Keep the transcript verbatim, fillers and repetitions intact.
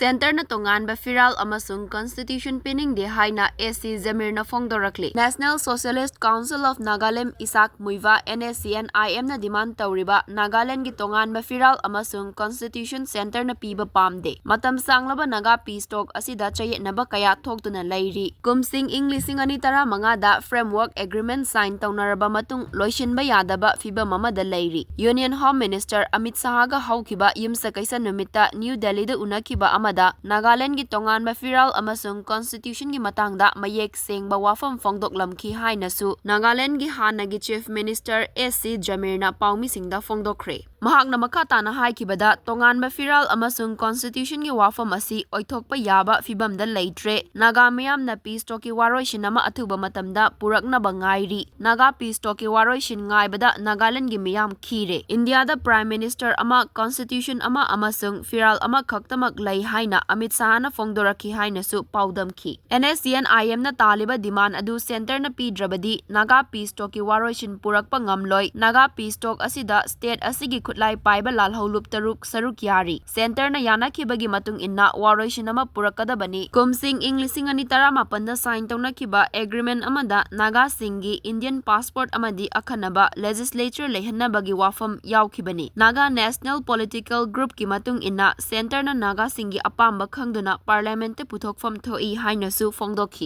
Centreꯅ ꯇꯣꯉꯥꯟꯕ ꯐꯤꯔꯥꯜ ꯑꯃꯁꯨꯡ constitution ꯄꯤꯅꯤꯡꯗꯦ ꯍꯥꯏꯅ S C ꯖꯃꯤꯔꯅ ꯐꯣꯡꯗꯣꯔꯛꯂꯤ꯫ National Socialist Council of Nagalim, Isaac ꯃꯨꯏꯚ, N S C N I Mꯅ demand ꯇꯧꯔꯤꯕ ꯅꯥꯒꯥꯂꯦꯟꯗꯒꯤ ꯇꯣꯉꯥꯟꯕ ꯐꯤꯔꯥꯜ ꯑꯃꯁꯨꯡ constitution Centreꯅ ꯄꯤꯕ ꯄꯥꯝꯗꯦ꯫ ꯃꯇꯝ ꯁꯥꯡꯂꯕ ꯅꯥꯒꯥ peace talk ꯑꯁꯤꯗ ꯆꯌꯦꯠꯅꯕ ꯀꯌꯥ ꯊꯣꯛꯇꯨꯅ ꯂꯩꯔꯤ꯫ ꯀꯨꯝꯁꯤꯡ ꯏꯪ ꯂꯤꯁꯤꯡ ꯑꯅꯤ ꯇꯔꯥꯃꯉꯥꯗ framework agreement sign ꯇꯧꯅꯔꯕ ꯃꯇꯨꯡ ꯂꯣꯏꯁꯤꯟꯕ ꯌꯥꯗꯕ ꯐꯤꯚꯝ ꯑꯃꯗ ꯂꯩꯔꯤ꯫ Union Home Minister ꯑꯃꯤꯠ ꯁꯥꯍꯒ ꯍꯧꯈꯤꯕ ꯌꯨꯝꯁꯀꯩꯁ ꯅꯨꯃꯤꯠꯇ ꯅ꯭ꯌꯨ ꯗꯦꯜꯂꯤꯗ ꯎꯅꯈꯤꯕ ꯑꯃꯗ ꯅꯥꯒꯥꯂꯦꯟꯗꯒꯤ ꯇꯣꯉꯥꯟꯕ ꯐꯤꯔꯥꯜ ꯑꯃꯁꯨꯡ constitutionꯒꯤ ꯃꯇꯥꯡꯗ ꯃꯌꯦꯛ ꯁꯦꯡꯕ ꯋꯥꯐꯝ ꯐꯣꯡꯗꯣꯛꯂꯝꯈꯤ ꯍꯥꯏꯅꯁꯨ ꯅꯥꯒꯥꯂꯦꯟꯗꯒꯤ ꯍꯥꯟꯅꯒꯤ Chief Minister ꯑꯦꯁ ꯁꯤ ꯖꯃꯤꯔꯅ ꯄꯥꯎꯃꯤꯁꯤꯡꯗ ꯐꯣꯡꯗꯣꯛꯈ꯭ꯔꯦ꯫ ꯃꯍꯥꯛꯅ ꯃꯈꯥ ꯇꯥꯅ ꯍꯥꯏꯈꯤꯕꯗ, ꯇꯣꯉꯥꯟꯕ ꯐꯤꯔꯥꯜ ꯑꯃꯁꯨꯡ constitutionꯒꯤ ꯋꯥꯐꯝ ꯑꯁꯤ ꯑꯣꯏꯊꯣꯛꯄ ꯌꯥꯕ ꯐꯤꯚꯝꯗ ꯂꯩꯇ꯭ꯔꯦ꯫ ꯅꯥꯒꯥ ꯃꯤꯌꯥꯝꯅ peace talkꯀꯤ ꯋꯥꯔꯣꯏꯁꯤꯟ ꯑꯃ ꯑꯊꯨꯕ ꯃꯇꯝꯗ ꯄꯨꯔꯛꯅꯕ ꯉꯥꯏꯔꯤ꯫ ꯅꯥꯒꯥ peace talkꯀꯤ ꯋꯥꯔꯣꯏꯁꯤꯟ ꯉꯥꯏꯕꯗ ꯅꯥꯒꯥꯂꯦꯟꯗꯒꯤ ꯃꯤꯌꯥꯝ ꯈꯤꯔꯦ꯫ ꯏꯟꯗꯤꯌꯥꯗ Prime Minister ꯑꯃ, constitution ꯑꯃ ꯑꯃꯁꯨꯡ ꯐꯤꯔꯥꯜ ꯑꯃꯈꯛꯇꯃꯛ ꯂꯩ ꯍꯥꯏꯅ ꯑꯃꯤꯠ ꯁꯥꯍꯅ ꯐꯣꯡꯗꯣꯔꯛꯈꯤ ꯍꯥꯏꯅꯁꯨ ꯄꯥꯎꯗꯝꯈꯤ꯫ N S C N I Mꯅ ꯇꯥꯜꯂꯤꯕ demand ꯑꯗꯨ Centreꯅ ꯄꯤꯗ꯭ꯔꯕꯗꯤ ꯅꯥꯒꯥ peace talkꯀꯤ ꯋꯥꯔꯣꯏꯁꯤꯟ ꯄꯨꯔꯛꯄ ꯉꯝꯂꯣꯏ꯫ ꯅꯥꯒꯥ peace talk ꯑꯁꯤꯗ state ꯑꯁꯤꯒꯤ ꯈꯨꯠꯂꯥꯏ ꯄꯥꯏꯕ ꯂꯥꯜꯍꯧꯂꯨꯞ ꯇꯔꯨꯛ ꯁꯔꯨꯛ ꯌꯥꯔꯤ꯫ Centreꯅ ꯌꯥꯅꯈꯤꯕꯒꯤ ꯃꯇꯨꯡ ꯏꯟꯅ ꯋꯥꯔꯣꯏꯁꯤꯟ ꯑꯃ ꯄꯨꯔꯛꯀꯗꯕꯅꯤ꯫ ꯀꯨꯝꯁꯤꯡ ꯏꯪ ꯂꯤꯁꯤꯡ ꯑꯅꯤ ꯇꯔꯥꯃꯥꯄꯟꯗ sign ꯇꯧꯅꯈꯤꯕ agreement ꯑꯃꯗ ꯅꯥꯒꯥꯁꯤꯡꯒꯤ Indian passport ꯑꯃꯗꯤ ꯑꯈꯟꯅꯕ legislature ꯂꯩꯍꯟꯅꯕꯒꯤ ꯋꯥꯐꯝ ꯌꯥꯎꯈꯤꯕꯅꯤ꯫ Naga National Political Groupꯀꯤ ꯃꯇꯨꯡ ꯏꯟꯅ, Centreꯅ ꯅꯥꯒꯥꯁꯤꯡꯒꯤ ꯑꯄꯥꯝꯕ ꯈꯪꯗꯨꯅ parliamentꯇ ꯄꯨꯊꯣꯛꯐꯝ ꯊꯣꯛꯏ ꯍꯥꯏꯅꯁꯨ ꯐꯣꯡꯗꯣꯛꯈꯤ꯫